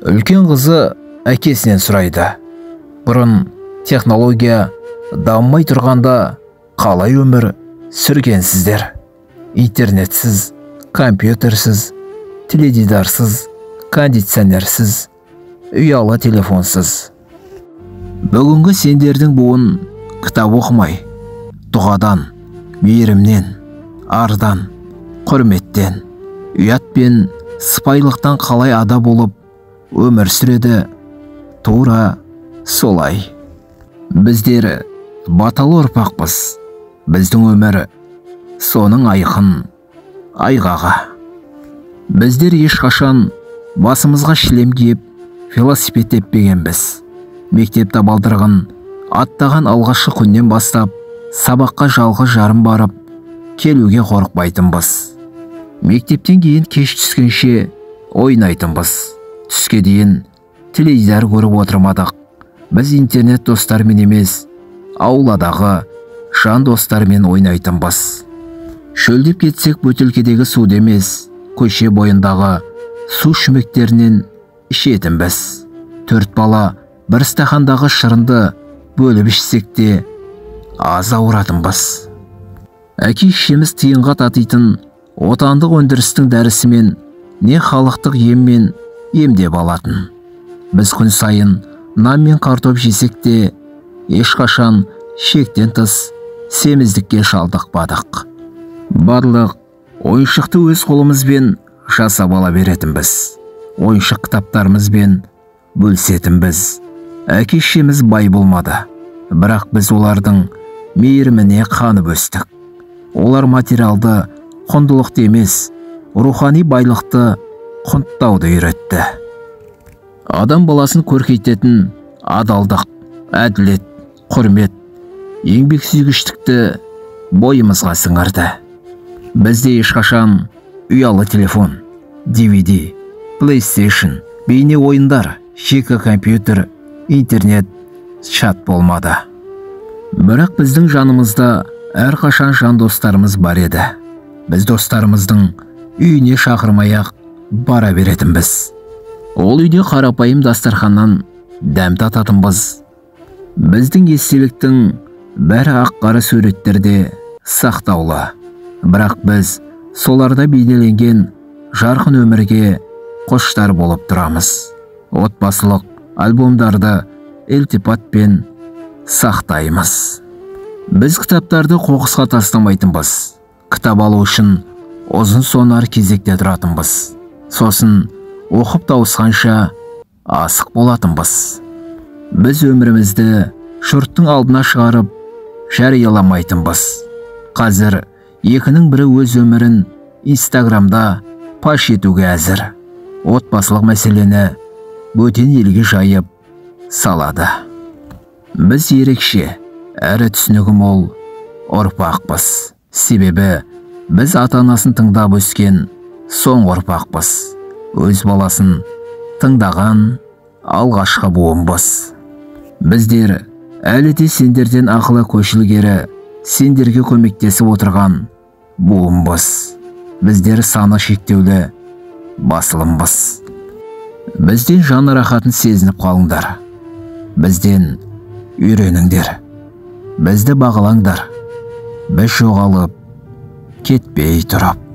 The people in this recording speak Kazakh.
Үлкен қызы әкесінен сұрайды. Бұрын технология дамымай тұрғанда қалай өмір сүргенсіздер? Интернетсіз, компьютерсіз, теледидарсыз, кондиционерсіз, ұялы телефонсыз. Бүгінгі сендердің буын кітап оқымай, дұғадан, мейірімнен, ардан, құрметтен, ұят пен сыпайылықтан қалай ада болып өмір сүреді, тура солай. Біздер баталы ұрпақпыз. Біздің өмір соның айқын айғағы. Біздер ешқашан басымызға шлем киіп велосипед теппегенбіз. Мектеп табалдырығын аттаған алғашқы күннен бастап сабаққа жалғыз жарым барып келуге қорықпайтынбыз. Мектептен кейін кеш түскенше ойнайтынбыз. Түске дейін теледидар көріп отырмадық. Біз интернет достармен емес, ауладағы жан достармен ойнайтынбыз. Шөлдеп кетсек бөтелкедегі суды емес, көше бойындағы су шүмектерінен ішетінбіз. 4 бала бір стақандағы шырынды бөліп ішсек те аз ауыратынбыз. Әке шешеміз тиынға татитын отандық өндірістің дәрісімен не халықтық еммен емдеп алатын. Біз күн сайын нан мен картоп жесек те ешқашан шектен тыс семіздікке шалдықпадық. Барлық ойыншықты өз қолымызбен жасап ала беретінбіз. Ойыншық кітаптарымызбен бөлісетінбіз. Әке шешеміз бай болмады, бірақ біз олардың мейіріміне қанып өстік. Олар материалды құндылықты емес, рухани байлықты құнттауды үйретті. Адам баласын көркейтетін адалдық, әділет, құрмет, еңбексүйгіштікті бойымызға сіңірді. Бізде ешқашан ұялы телефон, DVD, PlayStation, бейне ойындар, жеке компьютер, интернет, чат болмады. Бірақ біздің жанымызда әрқашан жан достарымыз бар еді. Біз достарымыздың үйіне шақырмай-ақ бара беретінбіз. Ол үйде қарапайым дастарханнан дәм тататынбыз. Біздің естеліктің бәрі ақ-қара суреттерде сақтаулы. Бірақ біз соларда бейнеленген жарқын өмірге құштар болып тұрамыз. Отбасылық альбомдарды ілтипатпен сақтаймыз. Біз кітаптарды қоқысқа тастамайтынбыз. Кітап алу үшін ұзын сонар кезекте тұратынбыз. Сосын оқып тауысқанша асық болатынбыз. Біз өмірімізді жұрттың алдына шығарып жарияламайтынбыз. Қазір екінің бірі өз өмірін Инстаграмда паш етуге әзір. Отбасылық мәселені бөтен елге жайып салады. Біз ерекше, әрі түсінігі мол ұрпақпыз. Себебі біз ата-анасын тыңдап өскен соңғы ұрпақпыз. Өз баласын тыңдаған алғашқы буынбыз. Біздер әлі де сендерден ақылы көш ілгері сендерге көмектесіп отырған буынбыз. Біздер саны шектеулі басылымбыз. Бізден жан рахатын сезініп қалыңдар. Бізден үйреніңдер. Бізді бағалаңдар. Біз жоғалып кетпей тұрып.